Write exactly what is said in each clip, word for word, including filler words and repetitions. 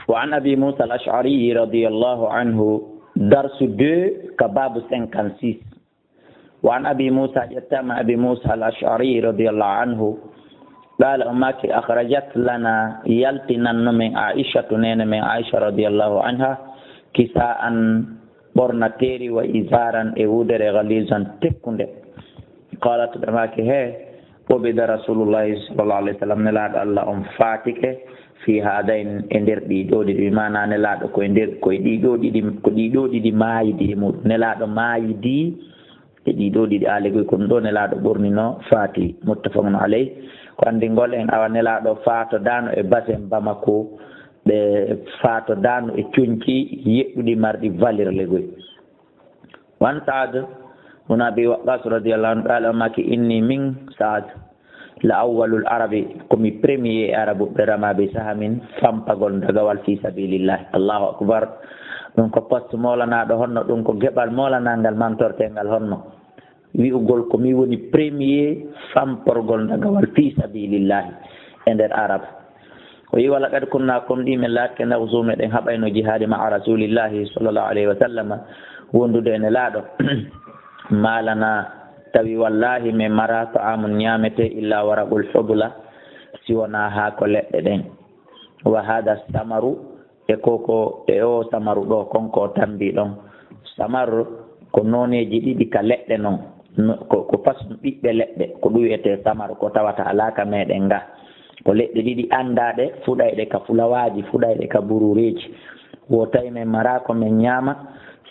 Wa an Abi Musa al-Ash'ari radiyallahu anhu, darsu deux ka babu cinquante-six. Wa an Abi Musa, ƴettama Abi Musa al-Ash'ari radiyallahu anhu, qala, o maaki, akhrajat lana, yaltinanno men Aishatu, nene men Aisha radiyallahu anha, kisa'an, ɓornateeri, wa izaran, e wudere, ghalizan, tekkunde. Qalat, ɓe maaki, he, qubida Rasulullahi sallallahu alaihi wasallam, Nelaaɗo Allah on faatike, fi hadain, e nder ɗii ɗoo ɗiɗi, bi maana Nelaaɗo ko e nder, ko e ɗii ɗoo ɗiɗi, ko ɗii ɗoo ɗiɗi maayidi e muɗum. Nelaaɗo maayidi e ɗii ɗoo ɗiɗi, aalegoy ko ɗum ɗoo Nelaaɗo ɓornino faati, muttafaqun alayh. Ko anndingol en awa Nelaaɗo faatodaano e basen Bamako, ɓe faatodaano e coñci yeɗɗuɗi marɗi valeur legoy. Wan Saad bun Abi Waqqas radiyallahu anhu, qala, o maaki, inni, min Saad, la awwalul arabi, ko mi premier e arabuɓe, rama bi sahamin, fampagol dagawal fi sabilillah. Allahu akbar. Ɗum ko poste moolanaɗo honno, ɗum ko geɓal moolanangal mantortengal honno. Wi'ugol ko mi woni premier famporgol dagawal fi sabilillahi e nder Arab. O yi, wala qad kunna, kon ɗi men laatke, naghzu, meɗen haɓayno jihaadi, ma'a Rasulillahi sallallahu alayhi wa sallam, wondude e Nelaaɗo. Malana, tawi wallahi men mara ta'amun ñaamete, illa waraqul hubla, si wona haako leɗɗe ɗen. Wa hada samaru, e ko, ko, e o samaru ɗo, kon ko tambi ɗon. Samar ko nooneeji ɗiɗi ka leɗɗe non. No, ko, ko façon ɓiɓɓe leɗɗe, ko ɗum wiyetee samar, ko tawata alaa ka meɗen ga. Ko leɗɗe ɗiɗi anndaaɗe, fuɗayɗe ka fulawaaji, fuɗayɗe ka buruureeji. Wo tawi men maraa ko men ñaama,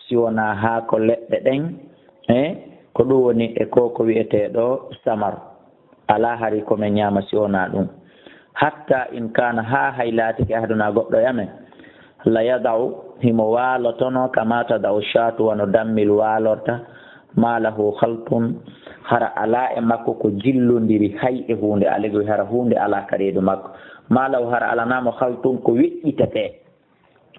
si wonaa haako leɗɗe ɗen, eh, ko ɗum woni e ko, ko wiyetee ɗo samar. Alaa hari ko men ñaama si wonaa ɗum. Hatta in kana, haa hay laatike, ahaduna, goɗɗo e amen, la yada'u, himo waalotono, kama tada'u shatu, wano dammil waalorta, ma lahu khaltun, hara alaa e makko ko jillondiri hay e huunde, alayhi, hara huunde alaa ka reedu makko. Ma lahu, hara alanaa mo, khaltun, ko weƴƴitetee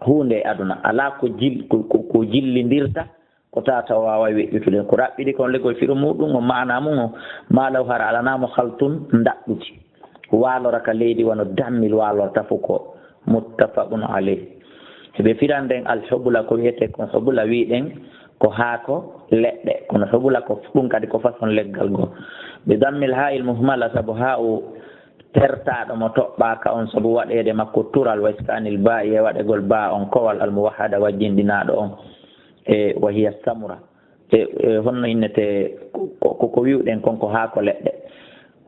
huunde e aduna, alaa ko jil-, ko, ko, ko jillindirta, ko tata o waaway weƴƴutude. Ko raɓɓiɗi kon legol firo muɗum o, maana mum o, ma law, hara alanaa mo, khaltun, ndaɗɗudi, waalora ka leydi wano dammil waalorta fu ko. Muttafaqun alayh. Ɓe firan nden alhubula, ko wiyetee kon hubula, wi'ɗen ko haako leɗɗe, kono hubula ko ɗum kadi ko façon leggal goo. Bi dammil haa'il muhmala, sabu haa'u tertaaɗo mo toɓɓaaka on, sabu waɗeede makko tural, wa iskanil baa'i, e waɗegol baa on kowal, al muwahhada, wajjinɗinaaɗo on, e wa hiya samura. E, e honno innetee ko, ko, ko wi'uɗen kon ko haako leɗɗe?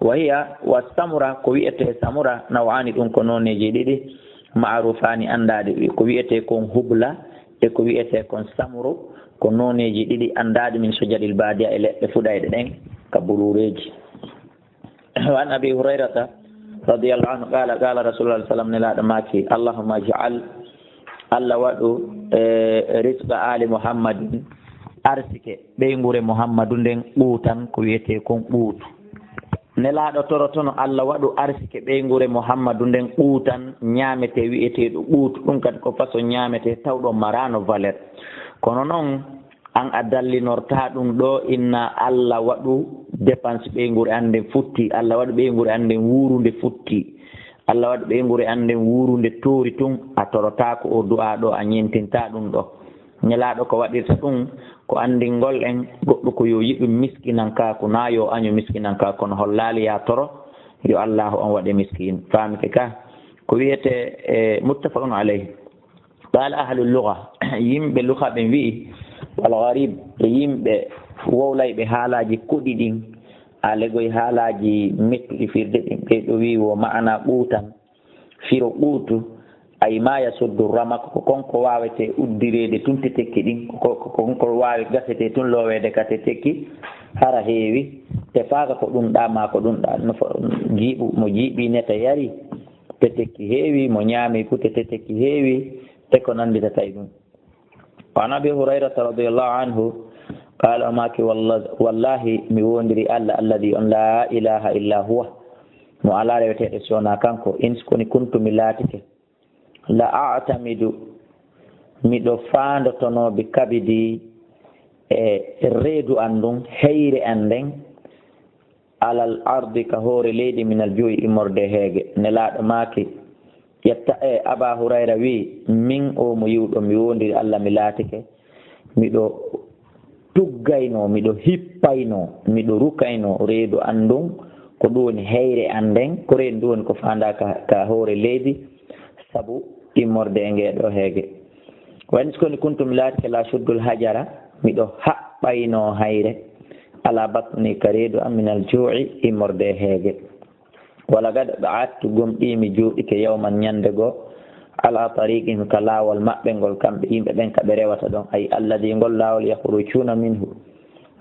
Wa hiya, wa samura, ko wi'etee samura, naw'aani, ɗum ko nooneeji ɗiɗi, ma'rufaani, anndaaɗi, ko wi'etee kon hubla e ko wi'etee kon samuru, ko nooneeji ɗiɗi anndaaɗi, min shajaril baadiya, e leɗɗe fuɗayɗe ɗen ka buruureeji. Wa an Abi Hurayrata radiyallahu anhu qala, qala Rasulullah sallallahu alaihi wasallam, Nelaaɗo maaki, Allahumma ij'al, Allah waɗu, eh, rizqa ali Muhammadin, arsike ɓeynguure Muhammadu nden, qutan, ko wiyetee kon quutu. Nelaaɗo torotono Allah waɗu arsike ɓeynguure Muhammadu nden qutan, ñaametee wi'eteeɗo quutu, ɗum kadi ko façon ñaametee tawɗo maraano valeur. Kono non, an a dallinortaa ɗum ɗo, inna Allah waɗu dépense ɓeynguure an nden futti, Allah waɗu ɓeynguure an nden wuurunde futti, Allah waɗu ɓeynguure an nden wuurunde toori tun, a torotaako o du'aa ɗo, a ñentintaa ɗum ɗo. Nelaaɗo ko waɗirta ɗum, ko anndingol en goɗɗo ko yo yiɗu miskinankaaku, naa yo añu miskinankaaku, kono hollaali yaa toro, yo Allaahu on waɗe miskin. Faamike ka? Ko wiyetee, e, muttafaqun alayhi. Qala ahlul lugha, yimɓe lugha ɓen wi'i, wal gharib, e yimɓe wowlayɓe haalaaji koɗi ɗin, a legoy haalaaji mettuɗi firde ɗin, ɓe ɗo wi'i wo ma'ana qutan, firo qutu, ay ma yasuddu ramak, ko kon ko waawetee uddireede tun tetekki ɗin, ko, ko, ko kon ko waawi gasetee tun looweede ka tetekki, hara heewi, tefaaka ko ɗun ɗaa maa ko ɗun ɗaa, no fo-, jiiɓu, mo jiiɓi neta yari, tetekki heewi, mo ñaami fu te tetekki heewi, e ko nannditata e ɗun. Wa an Abi Hurayrata radiyallahu anhu, qala, o maaki, walla-, wallahi, mi woondiri Allah, alladhi on la ilaha illa huwa, mo alaa reweteeɗo si wonaa kanko, in koni kuntu mi laatike, la a'tamidu, miɗo faandotonoo bi kabidi e reedu an ndun, heyre an nden, alal ardi, ka hoore leydi, minal ju'i, immorde heege. Nelaaɗo maaki, Ƴetta, e, Aba Hurayra wi'i, min o mo yi'uɗon, mi woondiri Allah, mi laatike miɗo tuggaynoo, miɗo hippaynoo, miɗo rukaynoo reedu an ndun, ko ɗun woni heyre an nden, ko reedu ndun woni ko faandaa ka, ka hoore leydi, sabu immorde e ngee ɗoo heege. Wa in, so koni kuntu, mi laatike, la shuddul hajara, miɗo haɓɓaynoo hayre, ala batni, ka reedu an, minal juu'i, immorde e heege. Wala gada ɓe attu gomɗii mi juuɗike yawman ñande goo, ala tariqihim, ka laawol maɓɓe ngol, kamɓe yimɓe ɓen ka ɓe rewata ɗon, ay alladi, ngol laawol, yakhrujuuna minhu,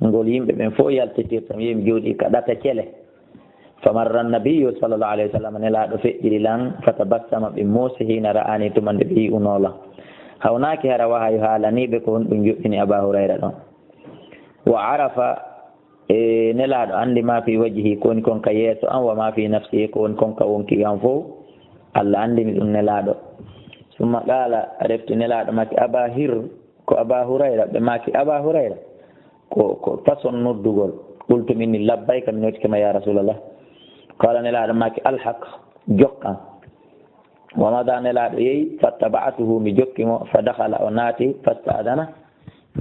ngol yimɓe ɓen fof yaltitirta, mi wi'i mi juuɗii ka ɗate cele. Fa marra nabiyyu sallallahu alayhi wa sallam, Nelaaɗo feƴƴiri lan, fa tabassama, ɓe moosi, hiina ra'ani, tuma nde ɓe yi'unoo lan. Hawnaaki hara wahayu haalanii ɓe ko honɗum joɗɗini Aba Hurayra ɗon. Wa arafa, e, Nelaaɗo anndi ma fi wajhi, ko woni kon ka yeeso an, wa ma fi nafsi, ko woni kon ka wonki an fof, Allah anndini ɗum Nelaaɗo. Summa qaala, refti Nelaaɗo maaki, Aba Hir, ko Aba Hurayra, ɓe maaki, Aba Hurayra, ko, ko façon noddugol. Qultu min ni, labbayka, mi noddike ma ya Rasulallah. Qaala, Nelaaɗo maaki, alhaq, jokkan. Wa mada, Nelaaɗo yehi, fattaba'tuhu, mi jokki mo, fa dakhala, o naati, fasta'dana,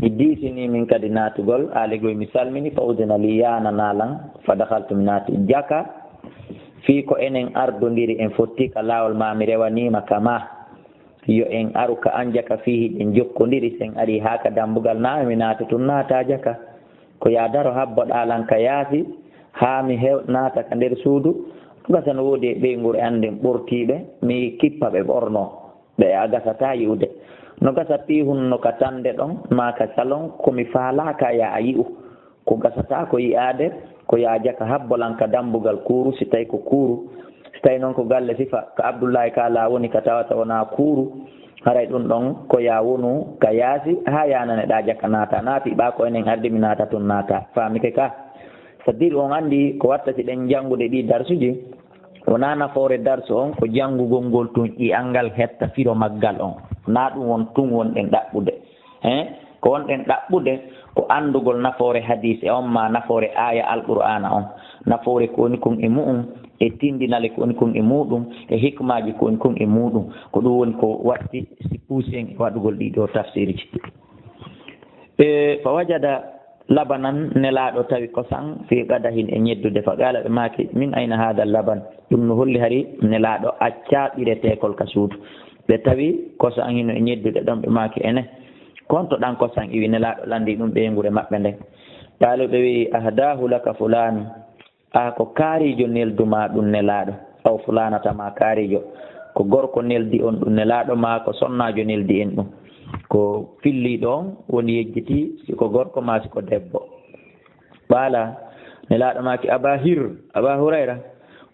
mi diisini min kadi naatugol, aali goy mi salmini, fa udina li, yaananaa lan, fa dakhaltu, mi naati. Jaka, fii ko enen ardondiri, en fotti ka laawol ma, mi rewaniima ka ma. Yo en aru ka an jaka, fii hiɗen jokkondiri, si en arii haa ka dambugal, naa mi naata tun, naataa jaka. Ko yaa daro habboɗaa lan ka yaasi, haa mi hew-, naata ka nder suudu. Gasa no woodi e ɓeynguure an nden ɓortiiɓe, mi kippa ɓe ɓornoo. Ɓe a gasataa yi'ude. No gasa piihun no ka tande ɗon, maa ka salon, ko mi faalaaka yaa a yi'u. Ko gasataa ko yi'aade, ko yaa jaka habbo lan ka dambugal kuuru, si tawi ko kuuru. Si tawi non ko galle sifa, ka Abdullahi Kaala woni ka tawata wonaa kuuru, haray ɗum ɗon ko yaa wonu ka yaasi, haa yaa nane ɗaa jaka naata. Naati ɓaa ko enen ardi mi naata tun naata. Faamike ka? C'est-à-dire on anndi ko watta si ɗen janngude ɗii darsuji, wonaa nafoore darsu on ko janngugol ngol tun, ƴi'al ngal hetta firo maggal on. Naa ɗum won tun wonɗen ɗaɓɓude. Hein? Ko wonɗen ɗaɓɓude ko anndugol nafoore hadiise on maa nafoore aaya Alqur'aana on. Nafoore ko woni kon e mu'un, e tinndinale ko woni kon e muuɗum, e hikmaaji ko woni kon e muuɗum. Ko ɗum woni ko watti si puusi en e waɗugol ɗii ɗoo tafsiirji. E, fa wajada labanan, Nelaaɗo tawi kosan, fii qadahin, e ñeddude. Fa qaala, ɓe maaki, min ayna haada laban? Ɗum no holli hari Nelaaɗo accaa ɓireteekol ka suudu. Ɓe tawi kosan hino e ñeddude ɗon, ɓe maaki, ene, ko honto ɗan kosan iwi? Nelaaɗo lanndii ɗum ɓeynguure maɓɓe nden. Qaalu, ɓe wi'i, ahdaahu laka fulaanu. A ko kaariijo neldu maa ɗum, Nelaaɗo, aw fulaanata maa kaariijo, ko gorko neldi on ɗum, Nelaaɗo, maa ko sonnaajo neldi en ɗum? Ko filliiɗo on woni yejjiti si ko gorko maa si ko debbo. Qaala, Nelaaɗo maaki, Aba Hir, Aba Hurayra?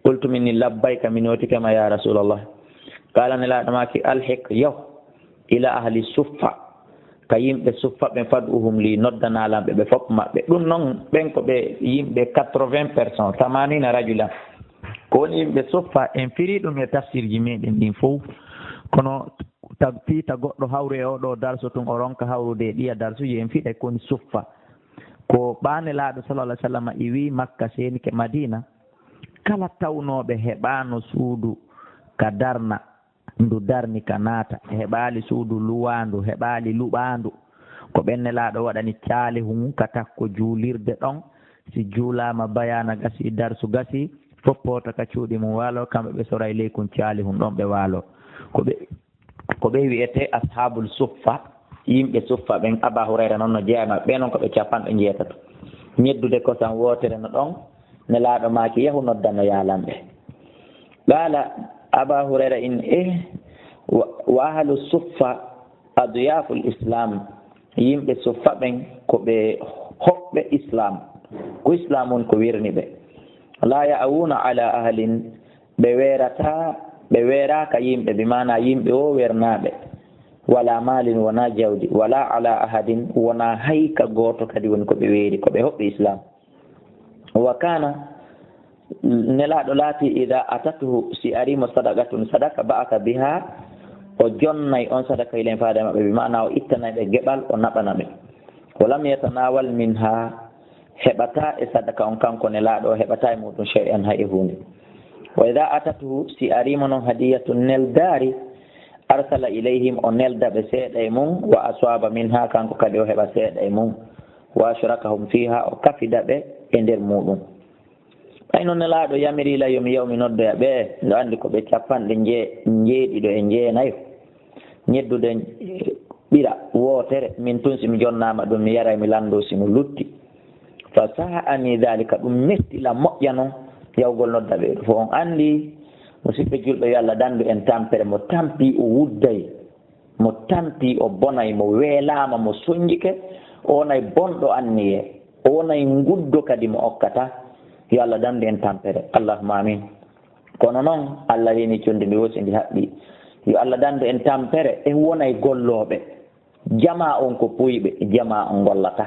Qultu min ni, labbayka, mi nootike ma, ya Rasulallah. Qaala, Nelaaɗo maaki, alhiq, yahu, ila ahli suffa, ka yimɓe suffa ɓen, fad'uhum li, noddanaa lan ɓe, ɓe fof maɓɓe. Ɗum non, ɓen ko ɓe yimɓe quatre-vingts personnes, thamanina rajulan. Ko woni yimɓe suffa, en firii ɗum e tafsirji meɗen ɗin fof. Kono ta-, fii ta goɗɗo hawru e oo ɗoo darsu tun, o ronka hawrude e ɗiya darsuji, en fiɗay ko woni suffa. Ko ɓaa Nelaaɗo sallallahu alaihi wasallam iwi Makka, seenike Madina, kala tawnooɓe heɓaano suudu ka darna, ndu darni ka naata, heɓaali suudu luwaandu, heɓaali luɓaandu. Ko ɓen Nelaaɗo waɗani caalihun ka takko juulirde ɗon. Si juulaama bayaana gasii, darsu gasii, fof hoota ka cuuɗi mum waaloo, kamɓe ɓe soray ley kun caalihun ɗon ɓe waaloo. Ko ɓe, ko ɓe wi'etee ashaabul suffa, yimɓe suffa ɓen, Aba Hurayra non no jeyaa e maɓɓe, ɓe non ko ɓe capanɗe njeetato. Ñeddude kosan wootere no ɗon, Nelaaɗo maaki, yahu noddanoyaa lan ɓe. Qaala Aba Hurayra in, eh, wa, wa ahlu suffa adyaaful Islaam, yimɓe suffa ɓen ko ɓe hoɓɓe Islaam, ko Islaam on ko werni ɓe. Laa ya'wuuna alaa ahlin, ɓe weerataa, ɓe weeraaka yimɓe, bi maanaa yimɓe woo wernaaɓe, walaa maalin, wonaa jawdi, walaa alaa ahadin, wonaa hay ka gooto kadi woni ko ɓe weeri, ko ɓe hoɓɓe Islaam. Wa kaana, Nelaaɗo laati, idaa atatuhu, si arii mo sadaqatun, sadaka, ba'asa bihaa, o jonnay on sadaka ilayhim, faade maɓɓe, bi maanaa o ittanay ɓe geɓal, o naɓana ɓe. Wa lam yatanaawal minhaa, heɓataa e sadaka on, kanko Nelaaɗo o heɓataa e muuɗum shay'an, hay e huunde. Wa ida atatuhu, si arimo noon hadiyatun neldaari, arsala ilayhim, o nelda ɓe seeɗa e mum, wa aswaba minha, kanko kadi o heɓa seeɗa e mum, wa ashrakahum fiha, o kafida ɓe e nder muɗum. Ɓay noon Nelaaɗo yamiri la yo mi yaw mi noddoya ɓe, no anndi ko ɓe capanɗe nje-, njeeɗiɗo e njeenayo. Ñeddude, eh, ɓira wootere, min tun si mi jonnaama ɗum, mi yaray mi lanndo si no lutti. Fa sa'ani dhalika, ɗum metti la moƴƴa noon yawgol nodda ɓe. Fof on anndi, musidɓe julɓe, yo Allah dandu en tampere, mo tampi o wudday, mo tampi o bonay, mo weelaama, mo sonjike, o wonay bonɗo anniye, o wonay nguddo kadi mo okkata. Yo Allah dandu en tampere. Allahumma amin. Kono noon, Allah reeni conndi ndi woosi ndi haɓɓi. Yo Allah dandu en tampere, en wonay gollooɓe. Jamaa on ko puyɓe, jamaa on gollata.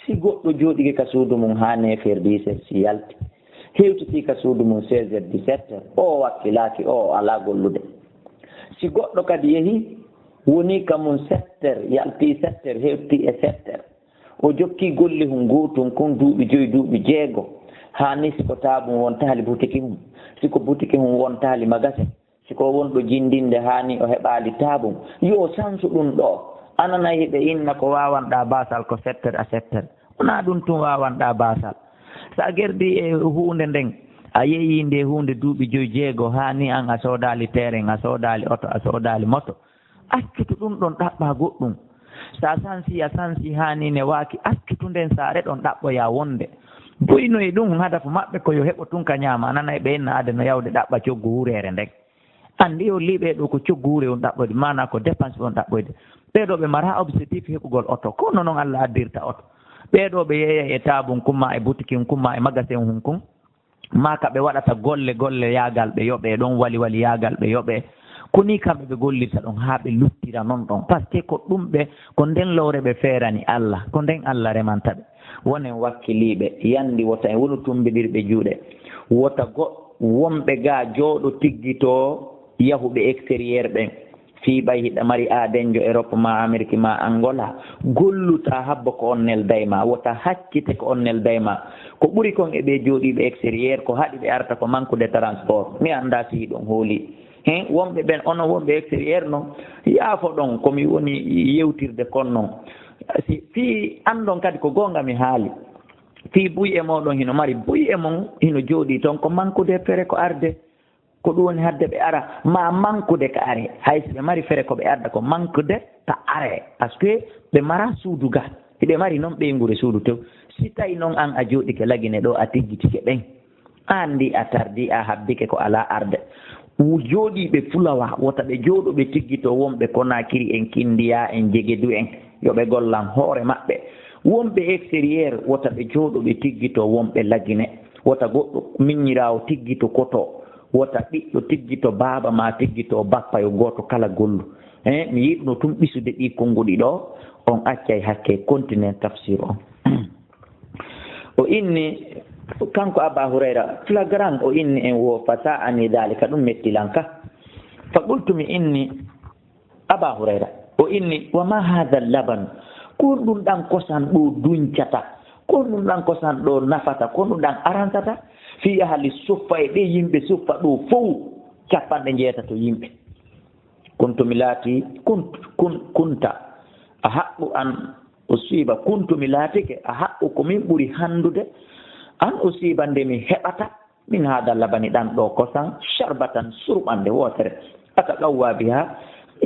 Si goɗɗo jooɗike ka suudu mum haa neuf heures dix heures si yalti, hewtiti ka suudu mum seize heures dix-sept heures, o wakkilaaki, o alaa gollude. Si goɗɗo kadi yehi, woni ka mum sept heures, yalti sept heures, hewti e sept heures, o jokki golle hum gootun kun duuɓi joyi, duuɓi jeego, haa ni si ko taabun wontaali butiki hum, si ko butiki hum wontaali magasin, si ko wonɗo jindinde haa ni o heɓaali taabun, yo o sansu ɗum ɗo. A nanay hiɓe inna ko waawanɗaa baasal ko sept heures à sept heures. Wonaa ɗum tun waawanɗaa baasal. So a gerdii e huunde nden, a yeeyii nde huunde duuɓi joyi, jeego, haa ni an a soodaali teeren, a soodaali oto, a soodaali moto, accutu ɗum ɗon ɗaɓɓaa goɗɗum. So a sansi, a sansi haa ni ne waaki, accutu nden saare ɗon ɗaɓɓoyaa wonde. Buy no e ɗum, hadafu maɓɓe ko yo heɓo tun ka ñaama, a nanay ɓe inna ade no yawde ɗaɓɓa coggu wureere nden. Anndi holli ɓee ɗoo ko coggu wuure on ɗaɓɓodi, maanaa ko dépense on ɗaɓɓoyde. Ɓee ɗoo ɓe maraa objectif heɓugol oto, ko no non Allah addirta oto. Ɓee ɗoo ɓe yeeyay e taabun kun maa e butikin kun maa e magasin hun kun, maa ka ɓe waɗata golle, golle yaagal ɓe yoɓee ɗon, wali, wali yaagal ɓe yoɓee. Ko nii kamɓe ɓe gollirta ɗon haa ɓe luttira non ɗon. Parce que ko ɗum ɓe, ko nden lowre ɓe feerani Allah, ko nden Allah remanta ɓe. Wonen wakkiliiɓe, yandi wota en wonu tumbidirɓe juuɗe. Wota go-, wonɓe gaa jooɗo tiggitoo yahuɓe extérieur ɓen. Fii ɓay hiɗa mari aadenjo Europe maa Amérique maa Angola, gollutaa habbo ko on nelday maa, wota haccite ko on nelday maa. Ko ɓuri kon e ɓee jooɗiiɓe extérieur, ko haɗi ɓe arta ko manque de transport. Mi anndaa si hiɗon hooli. Hen wonɓe ɓen, onon wonɓe extérieur non, yaafo ɗon ko mi woni yewtirde kon non. Si, fii anndon kadi ko goonga mi haali. Fii buy e mooɗon hino mari, buy e mon hino jooɗii ton ko manque de fere ko arde. Ko ɗum woni hadde ɓe ara, maa manque de ka are. Hay si ɓe mari fere ko ɓe adda ko manque de ka are. Parce que ɓe mara suudu ga. Hiɓe mari non ɓeynguure suudu tew. Si tawi non an a jooɗike Lagine ɗo a tiggitike ɓen. An ndi a tardi a habbike ko alaa arde. Wu-, jooɗiiɓe fulawa wota ɓe jooɗo ɓe tiggito wonɓe Konakiri en, Kindiya en, Jegedu en. Yo ɓe gollan hoore maɓɓe. Wonɓe extérieur wota ɓe jooɗo ɓe tiggito wonɓe Lagine. Wota goɗɗo miññiraawo tiggito koto. Wota ɓiɗɗo tiggito baaba maa tiggito bappa, yo gooto kala gollu. He, mi yiɗno tun ɓisude ɗi konnguɗi ɗo, on accay hakke, continue tafsir on. O inni, kanko Aba Hurayra, flagrant, o inni en wo, fa sa'ani dhalika, ɗum metti lan ka. Fa qultu, mi inni, Aba Hurayra, o inni, wa ma hadha laban? Ko honɗum ɗan kosan ɗo duncata? Ko honɗum ɗan kosan ɗo nafata? Ko honɗum ɗan aransata? Fi ahli suffa, e ɓe yimɓe suffa ɗo fow, capanɗe njeetato yimɓe. Kuntu mi laati, kun-, kun-, kunta, a haqqu an usiba, kuntu mi laatike, a haqqu ko min ɓuri handude, an usiba nde mi heɓata, min hada labani ɗan ɗo kosan, sharbatan surɓande wootere, ataqawwa biha,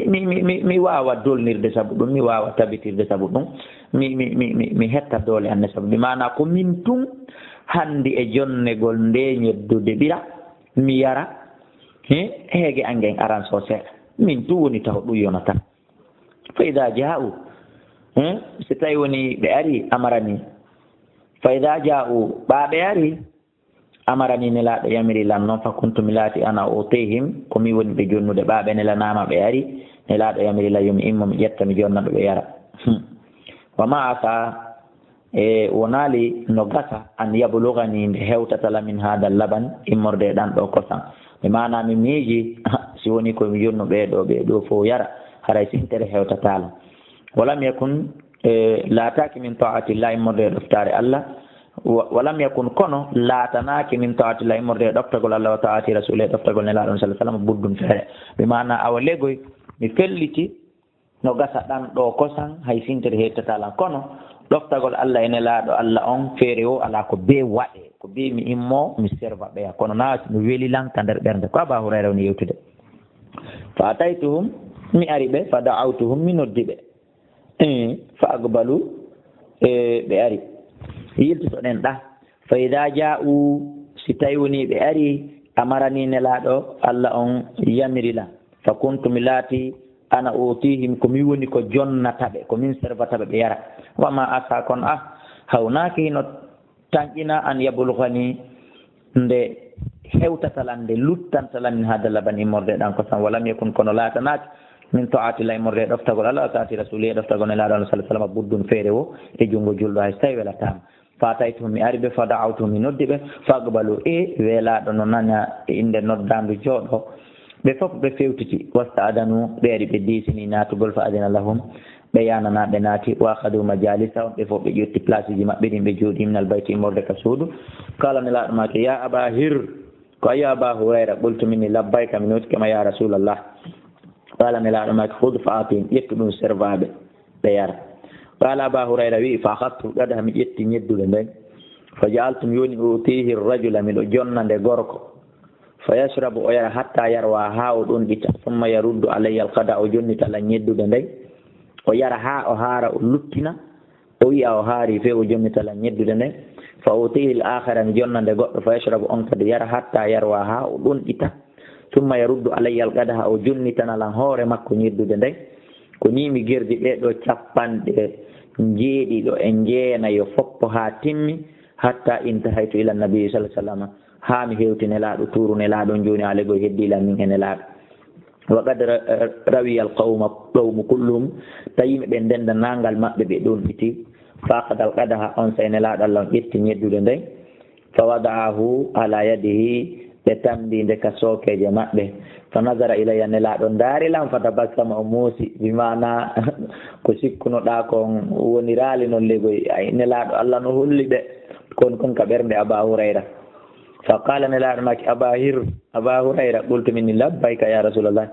mi, mi, mi, mi waawa dolnirde sabu ɗum, mi waawa tabitirde sabu ɗum, mi, mi, mi, mi, mi hetta doole an ne sabu ɗum. Maana ko min tun handi e jonnegol nde ñeddude ɓira, mi yara, he, heege angen aran so seeɗa. Min tun woni taho ɗum yonata. Fa ida ja'u, he, so tawi woni ɓe ari, amarani. Fa ida ja'u, ɓa ɓe ari, amarani, Nelaaɗo yamiri lan noon, fa kuntu mi laati ana utihim, ko mi woni ɓe jonnude, ɓa ɓe nelanaama ɓe ari, Nelaaɗo yamiri lan yo mi immo mi ƴetta mi jonna ɓe ɓe yara. Hmm. Wa ma asa, e wonaali no gasa an yablugani nde hewtata la min hada laban, immorde e ɗan ɗo kosan. Mi maana mi miiji, si woni ko mi jonnu ɓee ɗo, ɓee ɗo fof yara, haray sintere hewtata la. Walam yakun, e laataaki min taatillah, immorde e ɗoftaare Allah, Wa-, walam yakun, kono laatanaaki, min taati la, immorde e ɗoftagol Allah, wa taati rasuli, e ɗoftagol Nelaaɗo on, sallallahu alaihi wasallam, buddun, feere. Bi maana awa legoy, mi felliti, no gasa ɗan ɗo kosan, hay sintere hettata lan. Kono ɗoftagol Allah e Nelaaɗo Allah on, feere o alaa, ko bee waɗe, ko bee mi immo, mi serva ɓeya. Kono naa no weli lan ka nder ɓernde. Ko Aba Hurayra woni yewtude. Fa ataytuhum, mi ari ɓe, fa da'awtuhum, mi noddi ɓe. Eh, fa aqbalu, eh, ɓe ari. Yiltotoɗen ɗa. Fa idha ja'u, si tawi woni ɓe ari, amarani Nelaaɗo Allah on yamiri lan. Fa kuntu, mi laati, ana utihim, ko mi woni ko jonnata ɓe, ko min servata ɓe, ɓe yara. Wa ma asa, kono ah, hawnaaki hino tanƴina an yablughani, nde hewtata lan, nde luttanta lan, min hada laban immorde ɗan kosan. Walam yakun, kono laatanaaki, min taati la, immorde e ɗoftagol Allah, wa taati rasuli, e ɗoftagol Nelaaɗo Allah, sallallahu alaihi wasallam, buddun, feere o e junngo julɗo, hay so tawi welataama. Fa ataytuhum, mi ari ɓe, fa da'awtuhum, mi noddi ɓe, fa aqbalu, e welaaɗo no nana innde noddaandu jooɗo. Ɓe fof ɓe fewtiti, wasta'danu, ɓe ari ɓe diisini naatugol, fa adina lahum, ɓe yaanana ɓe naati, wa akhadu majalisahum, ɓe fof ɓe ƴetti placeji maɓɓe ɗin ɓe jooɗi, minal bayti, immorde ka suudu. Qala, Nelaaɗo maaki, ya Aba Hir, ko ayo Aba Hurayra, qultu minni labbayka, mi nootike ma ya Rasulallah. Qala, Nelaaɗo maaki, khudh fa atihim, ƴettu ɗum servaaɓe, ɓe yara. Qala Aba Hurayra wi'i, fa akhadtu qadaha, mi ƴetti ñeddude nden. Fa ja'altu, mi woni utihi rajula, miɗo jonna nde gorko. Fa yashrabu, o yara, hatta yarwa, haa o ɗonɗita. Summa yaruddu alayya alqada, o jonnita lan ñeddude nden. O yara haa o haara, o luttina. O wi'a o haari, fee o jonnita lan ñeddude nden. Fa utihi al-akhara, mi jonna nde goɗɗo. Fa yashrabu, on kadi yara, hatta yarwa, haa o ɗonɗita. Summa yaruddu alayya alqadaha, o jonnitana lan hoore makko ñeddude nden. Ko nii mi gerdi ɓee ɗoo capanɗe njeeɗiɗo e njeenayo foppo haa timmi, hatta intahaytu ila nabi sallallahu alaihi wasallam, haa mi hewti Nelaaɗo, tuuru Nelaaɗo, jooni haa legoy heddii lan min e Nelaaɗo. Wa qad ra-, rawiya al-qawma, qawmu kulluhum, tawi yimɓe ɓe ndenndanaangal maɓɓe ɓe ɗonɗiti. Fa akhadha al-qadaha, onsay Nelaaɗo Allah on ƴetti ñeddude nden. Fa wada'ahu ala yadihi, ɓe tambi nde ka sookeeje maɓɓe. Fa nazara ilayya, Nelaaɗo ndaari lan, fa tabassama, o muusi, bi maana ko sikkunoɗaa kon woniraali non legoy. Ay, Nelaaɗo Allah no holli ɓe, kon, kon ka ɓernde Aba Hurayra. Fa qala, Nelaaɗo maaki, Aba Hir, Aba Hurayra, qultu minni, labbayka ya Rasulallah.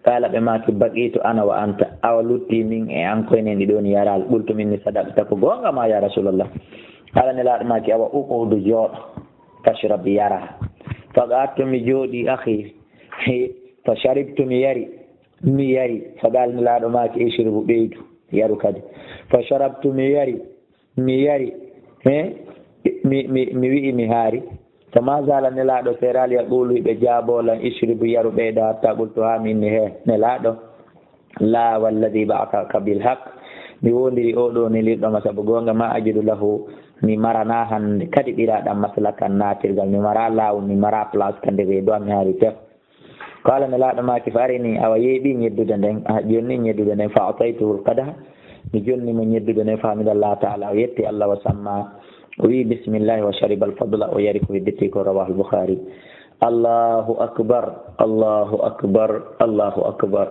Qala, ɓe maaki, baqitu ana wa anta, awa lutti min e an koynen ɗiɗo ni yaral. Qultu minni, sadaqta, ko goonga ma ya Rasulallah. Qala, Nelaaɗo maaki, awa uqudu, jooɗo, fashrab, yara. Fa qa'adtu, mi jooɗi, akhi, he, fa sharibtu, mi yari, mi yari. Fa qala, Nelaaɗo maaki, ishribu, ɓeydu, yaru kadi. Fa sharabtu, mi yari, mi yari, he, mi, mi, mi wi'i mi haari. Fa ma zala, Nelaaɗo seeraali, yaqulu, hiɓe jaaboo lan, ishribu, yaru, ɓeyda, hatta qultu, haa mi inni, he, Nelaaɗo, la walladhi ba'athaka bil haqq, mi wondiri oo ɗoo nelirɗo ma sabu goonga, ma ajidu lahu, mi maranaa hannde kadi ɓiraaɗam maslakan naatirgal, mi maraa laawol, mi maraa place ka nder reedu am, mi haari tef. Qala, Nelaaɗo maaki, fa arini, awa yeeɓi ñeddude nden, a, jonni ñeddude nden, fa a'taytuhu al-qadaha, mi jonni mo ñeddude nden, fa hamida Allah ta'ala, o yetti Allah, wa samma, o wi'i bismillah, wa shariba al-fadla, o yari ko hedditii ko, rawahu al-Bukhari. Allahu akbar, Allahu akbar, Allahu akbar.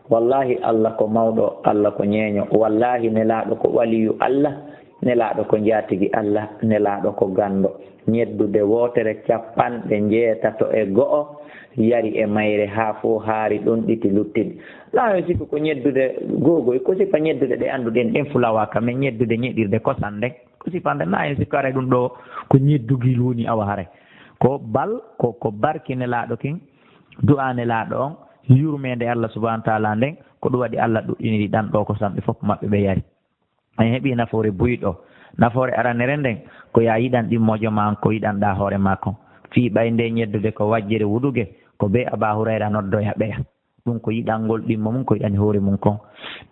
Wallahi, Allah ko mawɗo, Allah ko ñeeño. Wallahi, Nelaaɗo ko waliyu Allah, Nelaaɗo ko njaatigi Allah, Nelaaɗo ko ganndo. Ñeddude wootere capanɗe njeetato e go'o, yari e mayre haa fof haari, ɗonɗiti, luttidi. Naa yo sikku ko ñeddude googoy, ko sifa ñeddude ɗe annduɗen ɗen fulawa ka men, ñeddude ñeɗirde kosan nden. Ko sifande, naa en sikku haray ɗum ɗoo ko ñeddugil woni, awa haray ko bal, ko, ko barki Nelaaɗo kin, du'a Nelaaɗo on, yurmeende Allah subhanahu wa ta'ala nden, ko ɗum waɗi Allah ɗuɗɗiniri ɗan ɗoo kosan, ɓe fof maɓɓe ɓe yari. En heɓi nafoore buyɗo. Nafoore aranere nden, ko yaa yiɗan ɗimmoojo ma on ko yiɗanɗaa hoore maa kon. Fii ɓay nde ñeddude ko wajjere wuduge, ko bee Aba Hurayra noddoya ɓeya. Ɗum ko yiɗangol ɗimmo mum ko yiɗani hoore mum kon.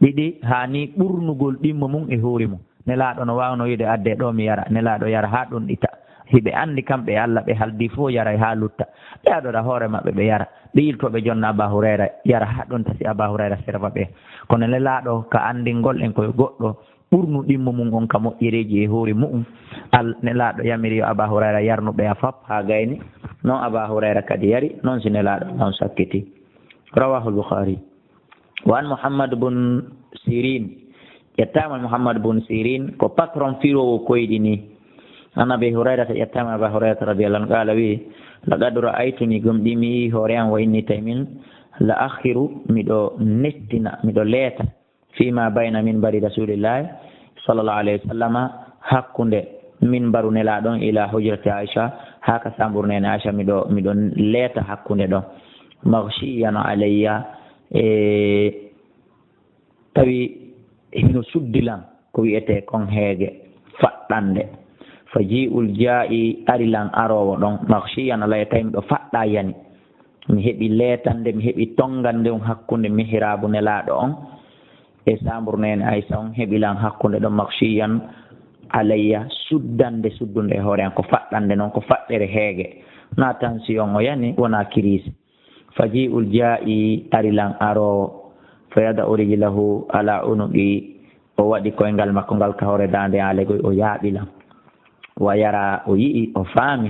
Ɗiɗi, haa nii ɓurnugol ɗimmo mum e hoore mum. Nelaaɗo no waawno wi'ude, addee ɗoo mi yara. Nelaaɗo yara haa ɗonɗita. Hiɓe anndi kamɓe e Allah, ɓe haldii fof yaray haa lutta. Ɓe adora hoore maɓɓe, ɓe yara. Ɓe iltoo, ɓe jonna Aba Hurayra, yara haa ɗonta si Aba Hurayra serva ɓe. Kono Nelaaɗo ka anndingol en ko yo goɗɗo ɓurnu ɗimmo mum on ka moƴƴereeji e hoore mu'um. Al-, Nelaaɗo yamiri yo Aba Hurayra yarnu ɓeya fop haa gayni. Non Aba Hurayra kadi yari, non si Nelaaɗo non sakkiti. Rawahu al-Bukhari. Wa an Muhammad bun Sirin. Ƴettaama Muhammad bun Sirin, ko patron firoowo koyɗi nii. An Abi Hurayrata, ƴettama Aba Hurayrata radiyallahu anhu, qaala, wiyi, laqad ra'aytuni, gomɗii mi yii hoore am, wa inni, tawi min, la akhiru, miɗo nettina, miɗo leeta, fima bayna minbari rasulillahi sallallahu alayhi wa sallama, hakkunde minbaru Nelaaɗo on, ila hujrati Aisha, haa ka samburu neene Aisha, miɗo, miɗo leeta hakkunde ɗon, maghshiyan alayya, e tawi hino suddi lan ko wi'etee kon heege faɗɗande. Fa ji'ul jaa'i, ari lan aroowo ɗon, maghshiyan alayya, tawi miɗo faɗɗaa yani. Mi heɓi leetande, mi heɓi tongande on hakkunde mihraabu Nelaaɗo on e samburu neene Aisha on, heɓi lan hakkunde ɗon, maghshiyan alayya, suddande, suddunde e hoore an, ko faɗɗande non, ko faɗɗere heege. Na tension o yani, wona crise. Fa ji'ul jaa'i, ari lan aroowo. Fa yada'u rijlahu ala unuqi, o waɗi koyngal makko ngal ka hoore daande an, alaygoy, o yaaɓi lan. Wa yara, o yi'i, o faami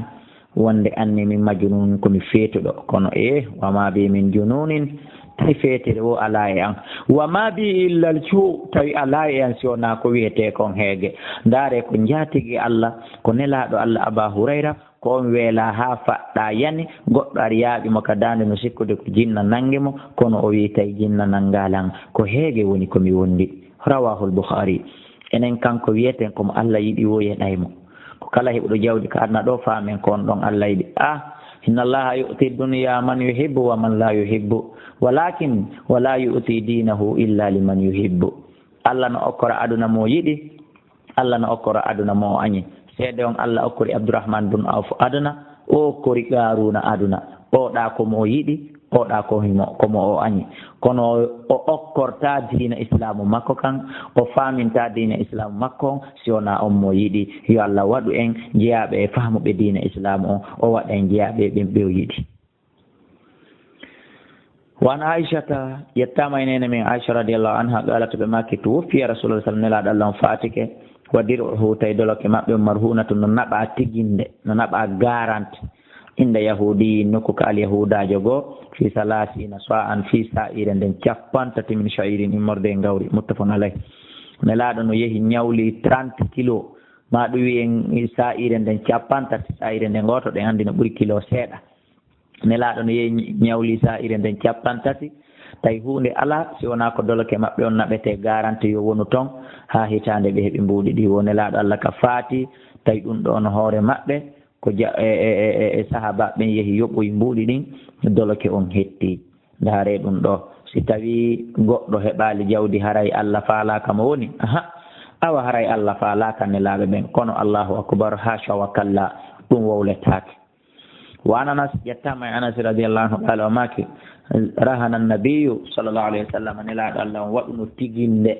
wonde anni min majnun, ko mi feetuɗo. Kono e, wa ma bi min jununin, tawi feetere o alaa e an. Wa ma bi illal ju, tawi alaa e an si wonaa ko wi'etee kon heege. Ndaare ko njaatigi Allah, ko Nelaaɗo Allah Aba Hurayra, ko on weelaa haa faɗɗaa yani, goɗɗo ari yaaɓi mo ka daande, no sikkude ko jinna nangi mo, kono o wi'i, tawi jinna nangaa lan, ko heege woni ko mi wondi. Rawahul Bukhari. Enen kanko wiyeten ko mo Allah yiɗi, wo yeɗay mo. Ko kala heɓuɗo jawdi ka aduna ɗo, faamen ko on ɗon Allah yiɗi. Ah, inna Allaha yu'ti dunya man yuhibbu wa man la yuhibbu. Walakin, wala yu'ti dinahu illa liman yuhibbu. Allah no okkora aduna mo yiɗi, Allah no okkora aduna mo o añi. Seede on, Allah okkori Abdurrahman bun Auf aduna, o okkori Qaruna aduna. O ɗa ko mo o yiɗi, o ɗa ko himo, ko mo o añi. Kono o okkorta diina Islaamu makko kan, o faaminta diina Islaamu makko on, si wonaa on mo yiɗi. Yo Allah waɗu en jeyaaɓe e faamuɓe diina Islaamu on, o waɗa en jeyaaɓe e ɓen ɓe o yiɗi. Wa an Aishata, yettaama e neene men Aisha radiyallahu anha, qalat, ɓe maaki, tuwuffiya Rasulullah sallallahu alaihi wasallam, Nelaaɗo Allah on faatike, wa dir'uhu, tawi doloke maɓɓe on, marhunatun, no naɓa tiginde, no naɓa garanti, inda Yahudi, nokku ka al Yahudaajo goo, fi salasina sa'an, fi sa'ire nden cappanɗe tati min sha'irin, immorde e ngawri, muttafaqun alayh. Nelaaɗo no yehi ñawli trente kilo, ma ɗum wiyen sa'ire nden cappanɗe tati, sa'ire nden gooto, ɗen anndi no ɓuri kilo seeɗa. Nelaaɗo no yehi ñawli sa'ire nden cappanɗe tati, tawi huunde alaa si wonaa ko doloke maɓɓe on naɓetee garanti yo wonu ton haa hitaande ɓe heɓi mbuuɗi ɗi. Wo Nelaaɗo Allah ka faati, tawi ɗum ɗo no hoore maɓɓe, ko ja-, e, e, e, e, e sahaabaaɓe ɓen yehi yoɓoyi mbuuɗi ɗin, doloke on hetti. Ndaaree ɗum ɗo, si tawii goɗɗo heɓaali jawdi, haray Allah faalaaka mo woni? Aha, awa haray Allah faalaaka Nelaaɓe ɓen, kono Allahu akbar, haasha wa kalla, ɗum wowletaake. Wa an Anas, ƴettaama e Anas radiyallahu anhu, qaala, o maaki, rahana nabiyyu sallallahu alayhi wa sallam, Nelaaɗo Allah on waɗuno tiginde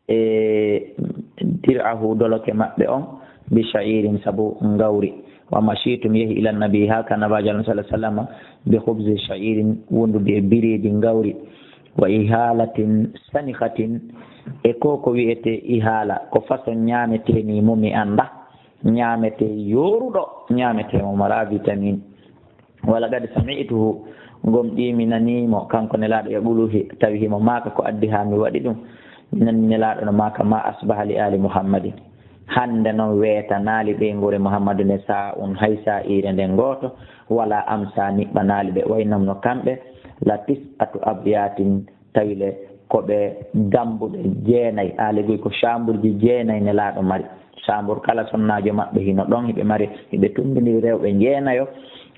e dir'ahu, doloke maɓɓe on, bi sha'irin, sabu ngawri. Wa mashitum, yehi ila nabi, haa ka Nabaajo Allah sallallahu alayhi wa sallam, bi khubzi sha'irin, wondude e bireedi ngawri. Wa ihalatin sanikhatin, e ko ko wi'etee ihala, ko façon ñaametee ni mo mi annda. Ñaametee yooruɗo, ñaametee mo maraa vitamine. Wa laqad sami'tuhu, gomɗii mi nanii mo, kanko Nelaaɗo, yaqulu, hi-, tawi himo maaka, ko addi haa mi waɗi ɗum. Mi nanii Nelaaɗo no maaka, ma asbaha li ali Muhammadin. Hannde non weetanaali ɓeynguure Muhammadu nde sa'un, hay sa'ire nden gooto, wala amsa niɓɓanaali ɓe, waynam no kamɓe, la tis'atu abyatin, tawi le ko ɓe dambuɗe jeenay, aaleguy ko caamburji jeenay Nelaaɗo mari. Caambur kala sonnaajo maɓɓe hino ɗon, hiɓe mari, hiɓe tummbindiri rewɓe jeenayo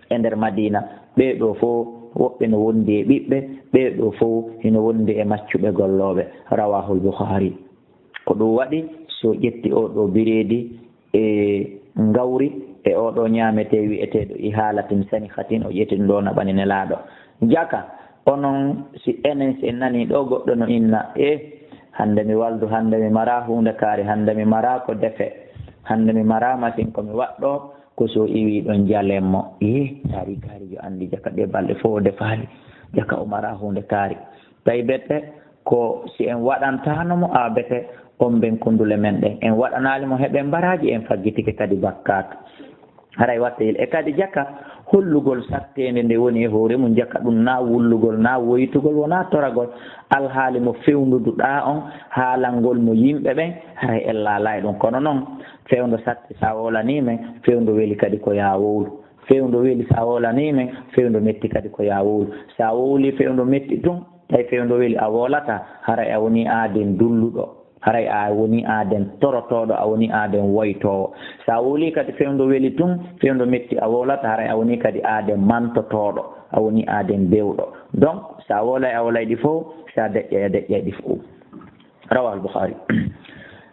e nder Madiina. Ɓee ɗoo fow, woɓɓe no wondi e ɓiɓɓe, ɓee ɗoo fow hino wondi e maccuɓe gollooɓe. Rawahul Bukhari. Ko ɗum waɗi, so ƴetti oo ɗoo bireedi, e ngawri e oo ɗoo ñaametee wi'eteeɗo ihalatin sanikhatin, o ƴetti ɗum ɗoo naɓani Nelaaɗo. Jaka, onon, si enen, si en nanii ɗoo goɗɗo no inna, e, hannde mi waldu, hannde mi maraa huunde kaari, hannde mi maraa ko defe, hannde mi maraa masin ko mi waɗɗoo, ko so iwii ɗon jalen mo. Ee, taari kaarijo anndi jaka ɗee balɗe fow o defaali, jaka o maraa huunde kaari. Tawi bete, ko si en waɗantaano mo, a bete on ɓen kundule men ɗen, en waɗanaali mo heɓen mbaraaji, en faggitike kadi bakkaatu. Haray wattayel. E kadi jaka hollugol satteende nde woni e hoore mum, jaka ɗum na wullugol, na woytugol, wona toragol. Alhaali mo fewnduduɗaa on, haalangol mo yimɓe ɓen, haray en laalay ɗum. Kono non, fewndo satti sa wolanii men, fewndo weli kadi ko yaa wowlu. Fewndo weli sa wolanii men, fewndo metti kadi ko yaa wowlu. Sa wowli fewndo metti tun, tawi fewndo weli a wolata, haray a woni aaden dulluɗo. Haray a woni aaden torotooɗo, a woni aaden woytoowo. Sa wowli kadi fewndo weli tun, fewndo metti a wolata, haray a woni kadi aaden mantotooɗo, a woni aaden bewɗo. Donc, sa wolay a wolay ɗi fow, sa deƴƴay a deƴƴay ɗi fow. Rawahul Bukhari.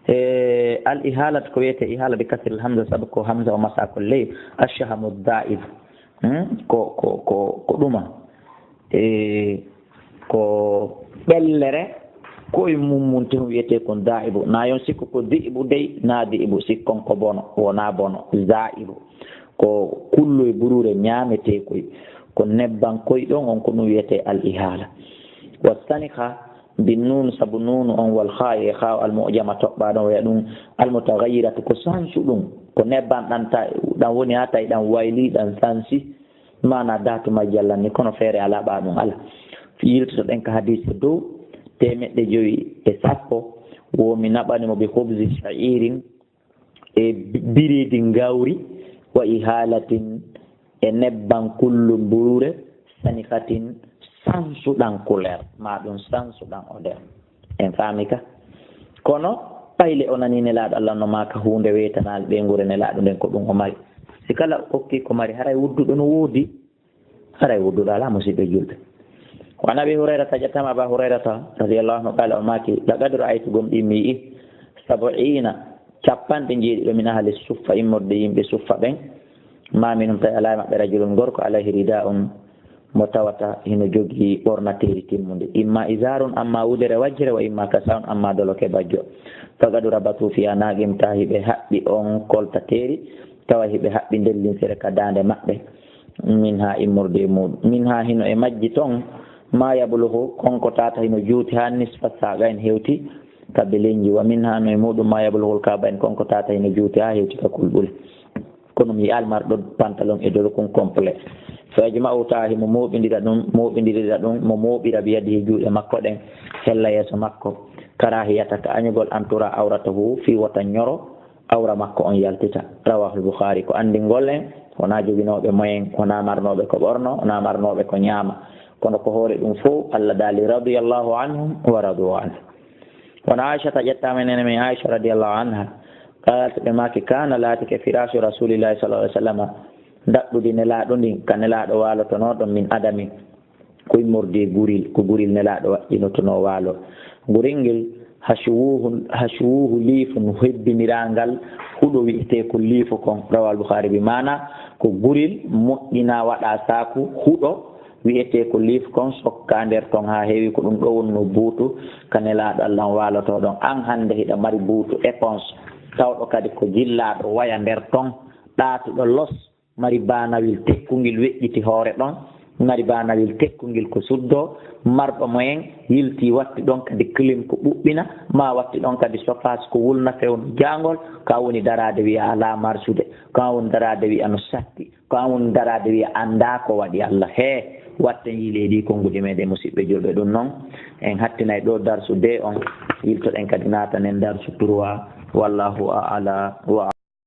E, al ihalat ko wiyete ihala bi kasril hamza, sabu ko hamza o masa ko ley, ashahamu daib. Hmm? Ko, ko, ko, ko ɗuma. E, ko ɓellere koye mum mum tun wiyete kon daibu. Na yon sikku ko diibu dey, na diibu sikkon ko bono, wona bono, daibu. Ko kullu e burure ñaamete koy. Ko nebban koy ɗon on ko ɗum wiyete al ihala. Wa sanikha, bin nun, sabu nunu on, wal kha e kha al mu'jama toɓɓa ɗon, waya ɗum al mutaghayyiratu, ko sansu ɗum. Ko nebban ɗan ta-, ɗan woni ha tawi ɗan wayli, ɗan sansi. Mana datu majjal lan ni, kono feere ala ɓa ɗum ala. Yiltoto ɗen ka hadise dow, temeɗɗe jowi e sappo, wo mi naɓani mo bi khubzi sha'irin, e bi-, biredi ngawri, wa ihalatin, e nebban kullu mburure, sanikhatin, sansuɗan couleur, ma ɗum sansuɗan odeur. En faami ka? Kono, payle o nani Nelaaɗo Allah no maaka huunde weytanaali ɓeynguure Nelaaɗo nden ko ɗum o mari. Si kala okki ko mari, haray wudduɗo no woodi, haray wudduɗo alaa, musiɓɓe julɓe. Wa an Abi Hurayrata, ƴettama Aba Hurayrata, radiyallahu anhu, qala, o maaki, laqad ra'aytu, gomɗi mi yi'i, sab'iina, capanɗe jeeɗiɗo, min ahli suffa, immorde yimɓe suffa ɓen, ma minhum, tawi alaa e maɓɓe rajulun, gorko, alayhi ridaa'un, mo tawata hino jogii ɓornateeri timmundi, imma izaarun, amma wudere wajjere, wa imma kasaa'un, amma doloke bajjo. Faqad rabatu fiha naqim, tawi ɓe haɓɓi on koltateeri, tawa hiɓe haɓɓi nder linsere ka daande maɓɓe, minha, immorde e muuɗum. Minha, hino e majji ton, ma yablughu, kon ko tata hino juuti haa nisfa saaqa en hewti ka belenji, wa minha, no e muuɗum, ma yablughul ka'bayn, kon ko tata hino juuti haa hewti ka kulɓule. Kono mi yi'aali marɗo pantalon e dolokun complet. Fa yajma'u, tawa himo mooɓindira ɗum, mooɓindirira ɗum, mo mooɓira bi yadihi, juuɗe makko ɗen, hella yeeso makko. Karahiyata, ka añugol, an tura awratahu, fii wota ñoro, awra makko on yaltita. Rawahul Bukhari, ko anndingol en, wonaa joginooɓe moyen, wonaa marnooɓe ko ɓorno, wonaa marnooɓe ko ñaama, kono ko hoore ɗum fow, Allah daali, radiyallahu anhum wa radu anhu. Wona Aishata ƴettaama, nene men Aisha radiyallahu anha, qalat, ɓe maaki, kana, laatike, firashu rasulillahi sallallahu alaihi wasallam, daɗɗudi Nelaaɗo ndin, ka Nelaaɗo waalotonoo ɗon, min adamin, ko immorde e guril, ko guril Nelaaɗo waɗɗinotonoo waalo. Guril ngel, hashuwuhu, hashuwuhu liifun, hebbiniraa ngal huɗo wi'etee ko liifo kon. Rawal Bukhari, bi maana ko guril moƴƴinaa, waɗaa saaku huɗo wi'etee ko liifo kon, sokkaa nder ton haa heewi. Ko ɗum ɗoo wonnoo buutu ka Nelaaɗo Allah on waalotoo ɗon. An hannde hiɗa mari buutu éponge, tawɗo kadi ko jillaaɗo waya nder ton, ɗaatuɗo los, mari baanawil tekkungil weƴƴiti hoore ɗon, mari baanawil tekkungil ko suddoo, marɗo moyen yiltii watti ɗon kadi clim ko ɓuɓɓina, maa watti ɗon kadi chauffage ko wulna fewndo jaangol, ko an woni daraade wi'a alaa marsude, ko an woni daraade wi'a no satti, ko an woni daraade wi'a anndaa ko waɗi Allah. Hee, watten yiilee ɗii konnguɗi meɗen, musiɓɓe julɓe. Ɗum non, en hattinay ɗoo darsu deux on, yiltoɗen kadi naatanen darsu trois. Wallahu a'ala wa